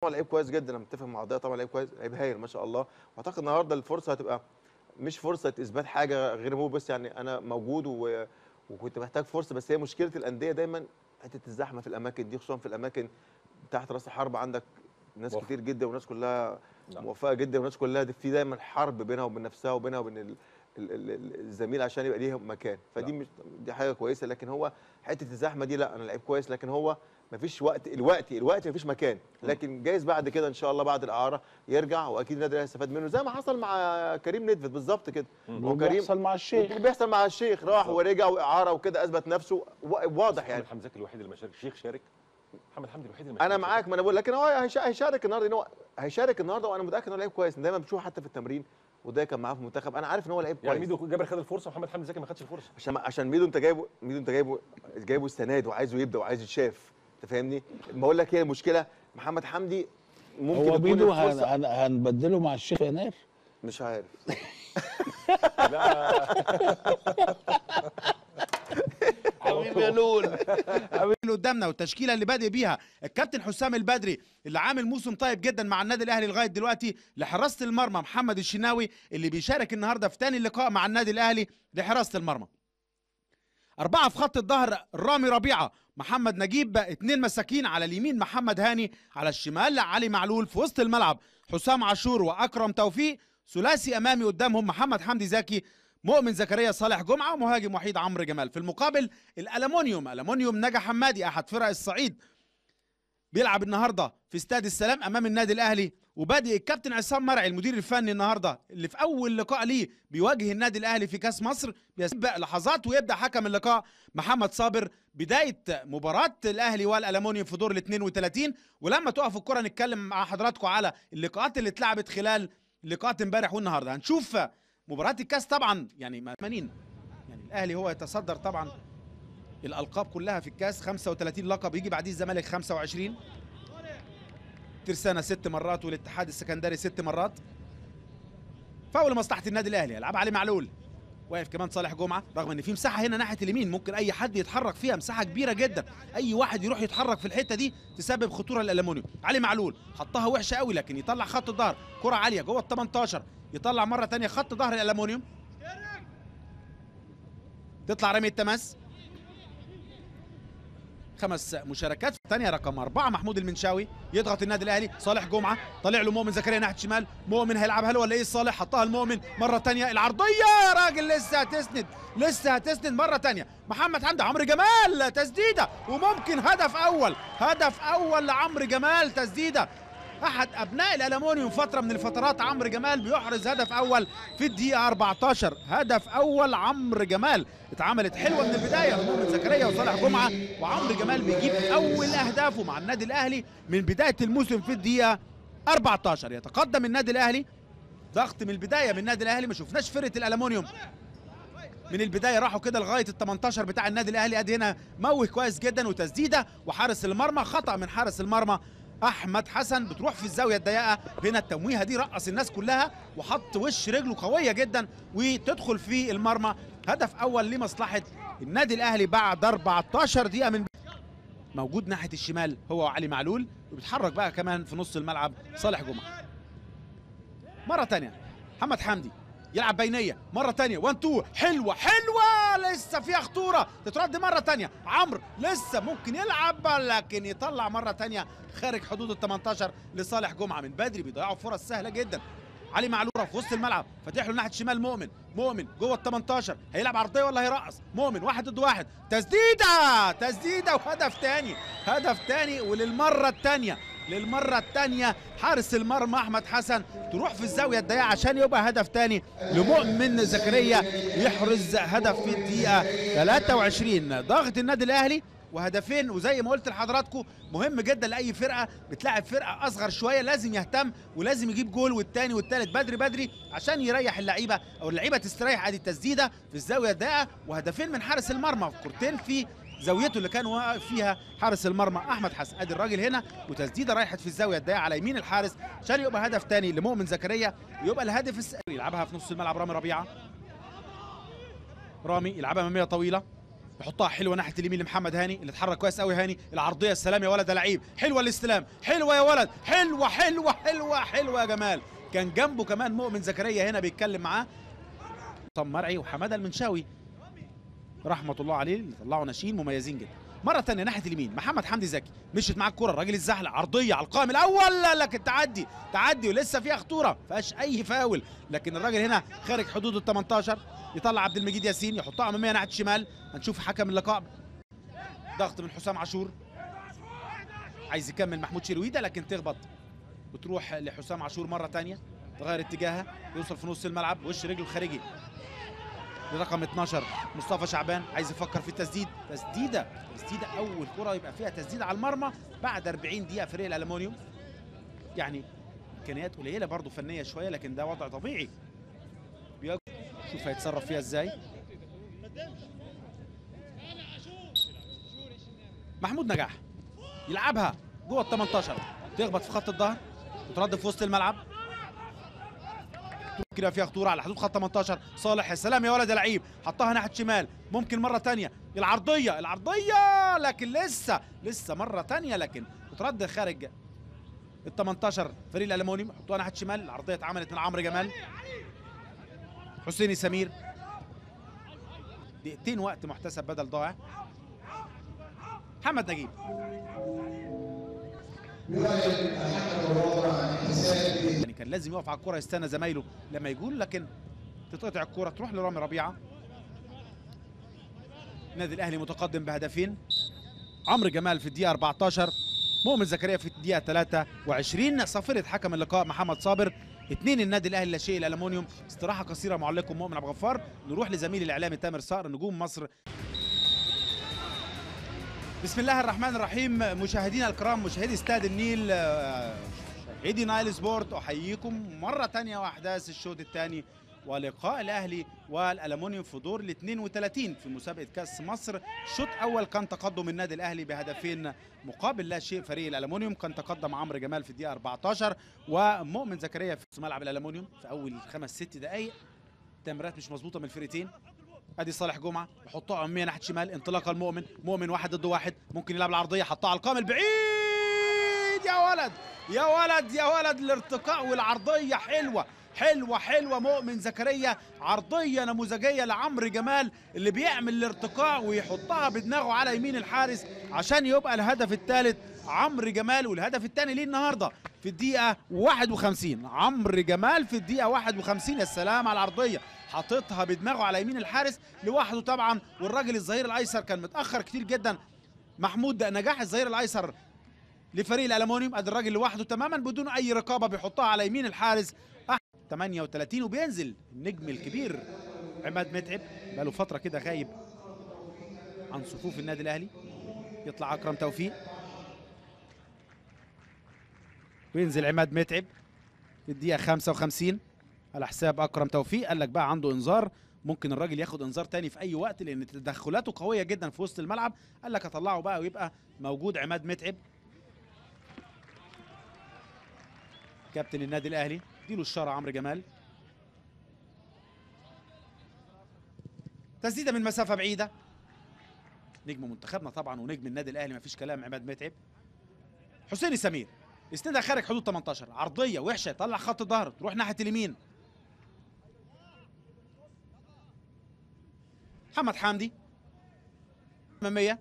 لعيب كويس جدا، انا متفق مع ضياء طبعا، لعيب كويس، لعيب هايل ما شاء الله. واعتقد النهارده الفرصة هتبقى مش فرصة اثبات حاجة غير هو بس، يعني انا موجود وكنت محتاج فرصة. بس هي مشكلة الاندية دايما حتة الزحمة في الاماكن دي، خصوصا في الاماكن تحت راس الحرب عندك ناس كتير جدا وناس كلها موفقة جدا وناس كلها في دايما حرب بينها وبين نفسها وبينها وبين الزميل عشان يبقى ليه مكان. فدي مش دي حاجة كويسة، لكن هو حتة الزحمة دي لا، انا لعيب كويس لكن هو مفيش وقت، الوقت مفيش مكان. لكن جايز بعد كده ان شاء الله بعد الاعارة يرجع، واكيد النادي الاهلي هيستفاد منه زي ما حصل مع كريم ندفد بالظبط كده. هو كريم بيحصل مع الشيخ، بيحصل مع الشيخ، راح ورجع واعاره وكده، اثبت نفسه واضح يعني. محمد زكي الوحيد اللي ما شارك، الشيخ شارك، محمد حمدي الوحيد اللي ما انا معاك، ما انا بقول لكن هو هيشارك النهارده، هو هيشارك النهارده وانا متاكد انه لعيب كويس، دايما بشوفه حتى في التمرين وده كان معاه في المنتخب، انا عارف ان هو لعيب كويس. يعني ميدو جابر خد الفرصة ومحمد حمدي زكي ما خدش الفرصة عشان ميدو انت جايبه، ميدو انت جايبه السنة دي وعايزه يبدا وعايز يتشاف، انت فاهمني؟ بقول لك هي المشكلة محمد حمدي ممكن هو ميدو هنبدله مع الشيخ يناير مش عارف. لا حبيبي يا لول اللي قدامنا والتشكيله اللي بادئ بيها الكابتن حسام البدري اللي عامل موسم طيب جدا مع النادي الاهلي لغاية دلوقتي، لحراسه المرمى محمد الشناوي اللي بيشارك النهارده في ثاني لقاء مع النادي الاهلي لحراسه المرمى. 4 في خط الظهر رامي ربيعة، محمد نجيب، 2 مساكين على اليمين محمد هاني، على الشمال علي معلول، في وسط الملعب حسام عاشور واكرم توفيق، ثلاثي امامي قدامهم محمد حمدي زكي، مؤمن زكريا، صالح جمعه، ومهاجم وحيد عمرو جمال. في المقابل الالومنيوم، الومنيوم نجا حمادي احد فرق الصعيد بيلعب النهارده في استاد السلام امام النادي الاهلي، وبادئ الكابتن عصام مرعي المدير الفني النهارده اللي في اول لقاء ليه بيواجه النادي الاهلي في كاس مصر، بيسبق لحظات ويبدا حكم اللقاء محمد صابر بداية مباراة الاهلي والالومنيوم في دور ال 32. ولما تقف الكره نتكلم مع حضراتكم على اللقاءات اللي اتلعبت خلال لقاءات امبارح والنهارده. هنشوف مباراة الكاس طبعا، يعني 80 يعني الاهلي هو يتصدر طبعا الالقاب كلها في الكاس، 35 لقب، يجي بعديه الزمالك 25، ترسانة 6 مرات، والاتحاد السكندري 6 مرات. فاول لمصلحة النادي الاهلي، يلعب علي معلول، واقف كمان صالح جمعة، رغم ان في مساحة هنا ناحية اليمين ممكن اي حد يتحرك فيها، مساحة كبيرة جدا، اي واحد يروح يتحرك في الحتة دي تسبب خطورة للالومنيوم. علي معلول حطها وحشة قوي لكن يطلع خط الظهر، كرة عالية جوه ال 18، يطلع مرة ثانية خط ظهر الالومنيوم، تطلع رمية تماس. 5 مشاركات. ثانية رقم 4 محمود المنشاوي، يضغط النادي الاهلي، صالح جمعه طالع له مؤمن زكريا ناحية شمال، مؤمن هيلعبها له ولا ايه؟ صالح حطها لمؤمن مرة ثانية، العرضية يا راجل لسه هتسند، لسه هتسند مرة ثانية، محمد حمدي، عمرو جمال تسديده وممكن هدف اول، هدف اول لعمرو جمال، تسديده احد ابناء الالومنيوم فترة من الفترات، عمرو جمال بيحرز هدف اول في الدقيقة 14، هدف اول عمرو جمال، اتعملت حلوة من البداية مؤمن زكريا وصالح جمعه، وعمرو جمال بيجيب اول اهدافه مع النادي الاهلي من بداية الموسم في الدقيقة 14. يتقدم النادي الاهلي، ضغط من البداية من النادي الاهلي، ما شفناش فرقه الالومنيوم من البداية، راحوا كده لغاية ال 18 بتاع النادي الاهلي. ادي هنا موه كويس جدا وتسديده، وحارس المرمى خطا من حارس المرمى احمد حسن، بتروح في الزاوية الضيقه. هنا التمويهه دي رقص الناس كلها وحط وش رجله قوية جدا وتدخل في المرمى. هدف اول لمصلحة النادي الاهلي بعد 14 دقيقة من موجود ناحية الشمال هو وعلي معلول، وبيتحرك بقى كمان في نص الملعب صالح جمعه. مرة ثانية محمد حمدي يلعب بينيه مرة ثانية، 1 2 حلوة حلوة لسه فيها خطورة، تترد مرة ثانية، عمرو لسه ممكن يلعب لكن يطلع مرة ثانية خارج حدود ال 18 لصالح جمعه. من بدري بيضيعوا فرص سهلة جدا. علي معلول في وسط الملعب فاتح له ناحية الشمال مؤمن، مؤمن جوه ال 18 هيلعب عرضية ولا هيرقص؟ مؤمن 1 ضد 1، تسديده تسديده وهدف ثاني، هدف ثاني وللمره الثانية، للمرة الثانية حارس المرمى أحمد حسن تروح في الزاوية الضيقة عشان يبقى هدف ثاني لمؤمن زكريا، يحرز هدف في الدقيقة 23. ضاغط النادي الأهلي وهدفين، وزي ما قلت لحضراتكم مهم جدا لأي فرقة بتلاعب فرقة أصغر شوية لازم يهتم ولازم يجيب جول والثاني والثالث بدري بدري عشان يريح اللعيبة أو اللعيبة تستريح. ادي التسديدة في الزاوية الضيقة وهدفين من حارس المرمى، كورتين في زاويته اللي كان واقف فيها حارس المرمى احمد حسن. ادي الراجل هنا وتسديده رايحت في الزاوية الضيقه على يمين الحارس عشان يبقى هدف ثاني لمؤمن زكريا، يبقى الهدف يلعبها في نص الملعب رامي ربيعة، رامي يلعبها امامية طويلة، يحطها حلوة ناحية اليمين لمحمد هاني اللي اتحرك كويس قوي. هاني العرضية، السلام يا ولد يا لعيب، حلوة الاستلام، حلوة يا ولد، حلوة حلوة حلوة حلوة يا جمال. كان جنبه كمان مؤمن زكريا هنا بيتكلم معاه. طب مرعي وحماده المنشاوي رحمه الله عليه اللي طلعوا ناشئين مميزين جدا. مرة ثانية ناحية اليمين محمد حمدي زكي، مشيت معاه الكره، الراجل الزحلق، عرضية على القائم الاول لكن تعدي تعدي ولسه فيها خطورة، ما فيهاش اي فاول، لكن الراجل هنا خارج حدود ال 18. يطلع عبد المجيد ياسين يحطها امامية ناحية الشمال. هنشوف حكم اللقاء، ضغط من حسام عاشور، عايز يكمل محمود شرويده لكن تخبط وتروح لحسام عاشور مرة ثانية، تغير اتجاهها، يوصل في نص الملعب، وش رجله الخارجي لرقم 12 مصطفى شعبان، عايز يفكر في التسديد، تسديده تسديده، اول كره يبقى فيها تسديده على المرمى بعد 40 دقيقة فريق الالومنيوم. يعني امكانيات قليله برضه فنية شوية، لكن ده وضع طبيعي. شوف هيتصرف فيها ازاي. محمود نجاح يلعبها جوه ال 18، تخبط في خط الظهر وترد في وسط الملعب، كده فيها خطورة على حدود خط 18. صالح يا سلام يا ولد يا لعيب، حطها ناحية شمال، ممكن مرة ثانية العرضية العرضية، لكن لسه لسه مرة ثانية، لكن وترد خارج ال 18 فريق الالومنيوم. حطوها ناحية شمال، العرضية اتعملت من عمرو جمال. حسيني سمير، دقيقتين وقت محتسب بدل ضائع. محمد نجيب يعني كان لازم يقف على الكرة، يستنى زمايله لما يقول، لكن تتقطع الكرة تروح لرامي ربيعة. النادي الأهلي متقدم بهدفين، عمرو جمال في الدقيقة 14، مؤمن زكريا في الدقيقة 23. صافرة حكم اللقاء محمد صابر. 2 النادي الأهلي لا شيء الألمونيوم. استراحة قصيرة معلقكم مؤمن عبد الغفار. نروح لزميل الإعلامي تامر صقر نجوم مصر. بسم الله الرحمن الرحيم. مشاهدينا الكرام، مشاهدي استاد النيل، مشاهدي نايل سبورت، احييكم مرة ثانية واحداث الشوط الثاني ولقاء الاهلي والالومنيوم في دور ال 32 في مسابقة كاس مصر. الشوط الاول كان تقدم النادي الاهلي بهدفين مقابل لا شيء فريق الالومنيوم. كان تقدم عمرو جمال في الدقيقة 14 ومؤمن زكريا في ملعب الالومنيوم في اول 5 6 دقائق. تمريرات مش مظبوطة من الفرقتين. ادي صالح جمعه يحطها امامية ناحية شمال، انطلاقة المؤمن، مؤمن 1 ضد 1، ممكن يلعب العرضية، حطها على القائم البعيد، يا ولد يا ولد يا ولد، الارتقاء والعرضيه حلوة حلوة حلوة. مؤمن زكريا عرضية نموذجيه لعمرو جمال اللي بيعمل الارتقاء ويحطها بدماغه على يمين الحارس عشان يبقى الهدف الثالث عمرو جمال، والهدف الثاني ليه النهارده في الدقيقة 51. عمرو جمال في الدقيقة 51، يا سلام على العرضية، حاططها بدماغه على يمين الحارس لوحده طبعا، والراجل الظهير الايسر كان متاخر كتير جدا. محمود نجاح الظهير الايسر لفريق الالومنيوم، ادي الراجل لوحده تماما بدون اي رقابه بيحطها على يمين الحارس. 38 وبينزل النجم الكبير عماد متعب، بقاله فترة كده غايب عن صفوف النادي الاهلي. يطلع اكرم توفيق وينزل عماد متعب في الدقيقة 55 على حساب اكرم توفيق. قال لك بقى عنده انذار، ممكن الراجل ياخد انذار تاني في اي وقت لان تدخلاته قوية جدا في وسط الملعب. قال لك اطلعه بقى ويبقى موجود عماد متعب كابتن النادي الاهلي. اديله الشارة عمرو جمال، تسديده من مسافة بعيدة، نجم منتخبنا طبعا ونجم النادي الاهلي مفيش كلام عماد متعب. حسيني سمير يسندها خارج حدود 18، عرضية وحشة، طلع خط الظهر تروح ناحية اليمين. محمد حمدي امامية،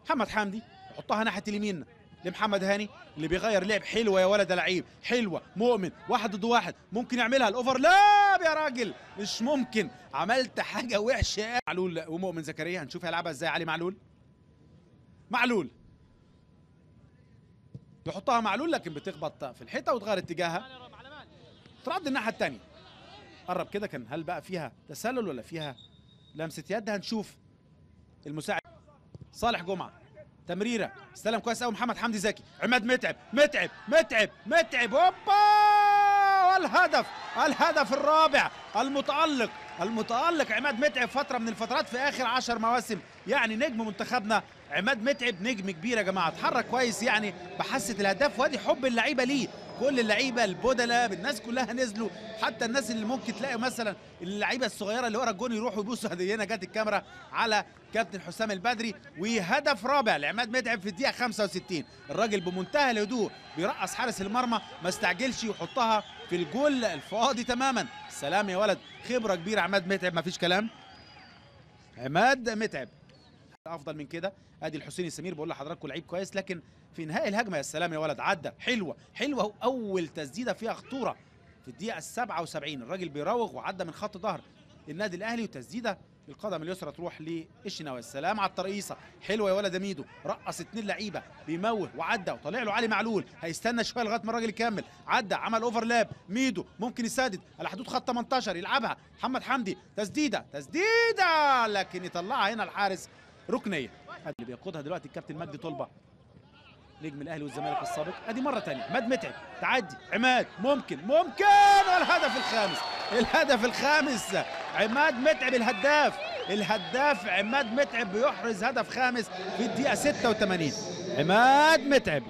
محمد حمدي يحطها ناحية اليمين لمحمد هاني اللي بيغير لعب. حلوة يا ولد يا لعيب، حلوة. مؤمن 1 ضد 1 ممكن يعملها ال overlap يا راجل، مش ممكن، عملت حاجة وحشة. معلول ومؤمن زكريا هنشوف هيلعبها ازاي. علي معلول، معلول يحطها معلول لكن بتخبط في الحيطة وتغير اتجاهها، ترد الناحية الثانية. قرب كده، كان هل بقى فيها تسلل ولا فيها لمسه يد؟ هنشوف. المساعد صالح جمعه، تمريره، استلم كويس قوي محمد حمدي زكي، عماد متعب متعب متعب متعب، هوبا، والهدف، الهدف الرابع المتألق، المتألق عماد متعب. فترة من الفترات في آخر 10 مواسم يعني نجم منتخبنا عماد متعب، نجم كبير يا جماعة، اتحرك كويس يعني بحاسة الهداف، وادي حب اللعيبة ليه. كل اللعيبة البدلاء الناس كلها نزلوا، حتى الناس اللي ممكن تلاقي مثلا اللعيبة الصغيرة اللي ورا الجون يروحوا يبوسوا. هنا جت الكاميرا على كابتن حسام البدري، وهدف رابع لعماد متعب في الدقيقة 65. الراجل بمنتهى الهدوء بيرقص حارس المرمى، ما استعجلش ويحطها في الجول الفاضي تماما. سلام يا ولد، خبره كبيرة عماد متعب، ما فيش كلام. عماد متعب افضل من كده. ادي الحسيني سمير، بقول لحضراتكم لعيب كويس، لكن في انهاء الهجمة يا سلام يا ولد، عدى حلوة حلوة، واول تسديده فيها خطورة في الدقيقة 77. الراجل بيراوغ وعدى من خط ظهر النادي الاهلي، وتسديده القدم اليسرى تروح للشناوي. السلام على الترقيصه، حلوة يا ولد ميدو، رقص 2 لعيبة، بيموه وعدى وطلع له علي معلول، هيستنى شوية لغاية ما الراجل يكمل، عدى عمل overlap، ميدو ممكن يسدد على حدود خط 18، يلعبها محمد حمدي، تسديده تسديده، لكن يطلعها هنا الحارس، ركنيه اللي بيقودها دلوقتي الكابتن مجدي طلبه نجم الاهلي والزمالك السابق. ادي مرة ثانية عماد متعب، تعدي عماد، ممكن ممكن، والهدف الخامس، الهدف الخامس عماد متعب، الهداف، الهداف عماد متعب بيحرز هدف خامس في الدقيقة 86. عماد متعب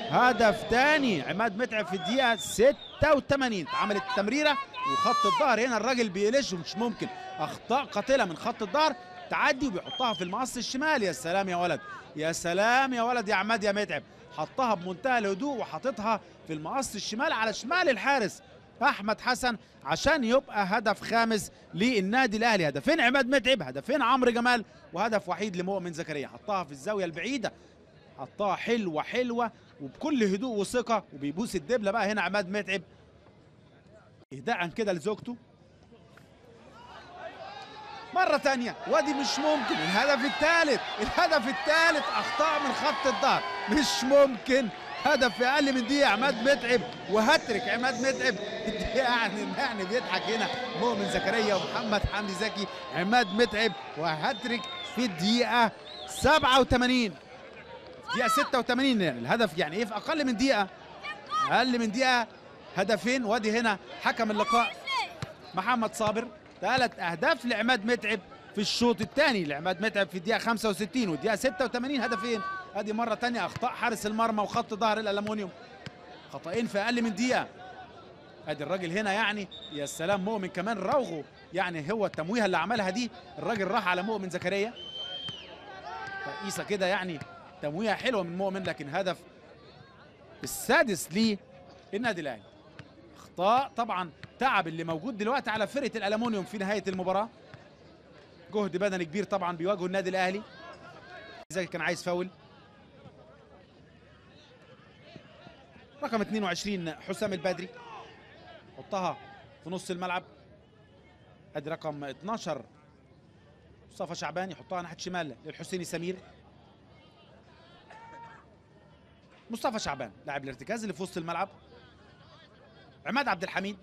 هدف ثاني، عماد متعب في الدقيقة 86. عملت التمريره وخط الظهر هنا الراجل بيقلش، مش ممكن، اخطاء قاتله من خط الظهر، تعدي وبيحطها في المقص الشمال. يا سلام يا ولد، يا سلام يا ولد يا عماد يا متعب، حطها بمنتهى الهدوء وحاططها في المقص الشمال على شمال الحارس احمد حسن عشان يبقى هدف خامس للنادي الاهلي. هدفين عماد متعب، هدفين عمرو جمال، وهدف وحيد لمؤمن زكريا. حطها في الزاوية البعيدة، حطها حلوة حلوة وبكل هدوء وثقه، وبيبوس الدبله بقى هنا عماد متعب اهداء كده لزوجته. مرة تانية، وادي مش ممكن، الهدف الثالث، الهدف الثالث، أخطاء من خط الظهر، مش ممكن، هدف في أقل من دقيقة عماد متعب، وهاتريك عماد متعب. يعني بيضحك هنا مؤمن زكريا ومحمد حمدي زكي. عماد متعب وهاتريك في الدقيقة 87، دقيقة 86، يعني الهدف يعني إيه في أقل من دقيقة، أقل من دقيقة هدفين. وادي هنا حكم اللقاء محمد صابر، 3 أهداف لعماد متعب في الشوط الثاني، لعماد متعب في الدقيقة 65 والدقيقة 86 هدفين. ادي مرة ثانية أخطاء حارس المرمى وخط ظهر الألمونيوم، خطأين في أقل من دقيقة. ادي الراجل هنا يعني يا سلام، مؤمن كمان راوغه، يعني هو التمويهة اللي عملها دي الراجل راح على مؤمن زكريا، تقيسة كده يعني تمويهة حلوة من مؤمن، لكن هدف السادس للنادي الأهلي. أخطاء طبعا، تعب اللي موجود دلوقتي على فرقة الألمونيوم في نهاية المباراة، جهد بدني كبير طبعا بيواجهه النادي الأهلي. زكي كان عايز فاول. رقم 22 حسام البدري، حطها في نص الملعب. ادي رقم 12 مصطفى شعبان، يحطها ناحية شمال للحسيني سمير. مصطفى شعبان لاعب الارتكاز اللي في وسط الملعب. عماد عبد الحميد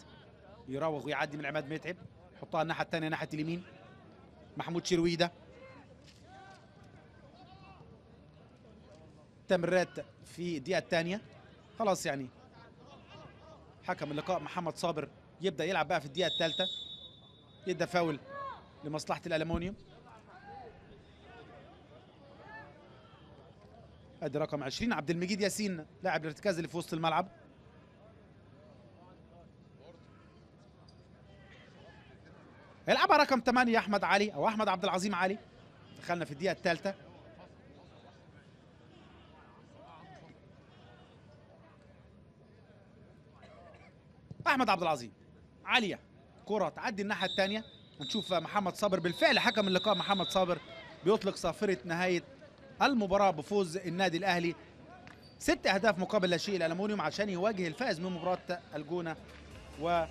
يراوغ ويعدي من عماد متعب، يحطها الناحية الثانية ناحية اليمين محمود شرويده. تمريرات في الدقيقة الثانية، خلاص يعني حكم اللقاء محمد صابر يبدا يلعب بقى في الدقيقة الثالثة، يدى فاول لمصلحة الالومنيوم. ادي رقم 20 عبد المجيد ياسين لاعب الارتكاز اللي في وسط الملعب. هيلعبها رقم 8 احمد علي او احمد عبد العظيم علي. دخلنا في الدقيقة الثالثة. احمد عبد العظيم عالية، كره تعدي الناحية الثانية. هنشوف محمد صابر بالفعل حكم اللقاء محمد صابر بيطلق صافرة نهاية المباراة بفوز النادي الاهلي 6 اهداف مقابل لا شيء الالومنيوم عشان يواجه الفائز من مباراة الجونه. و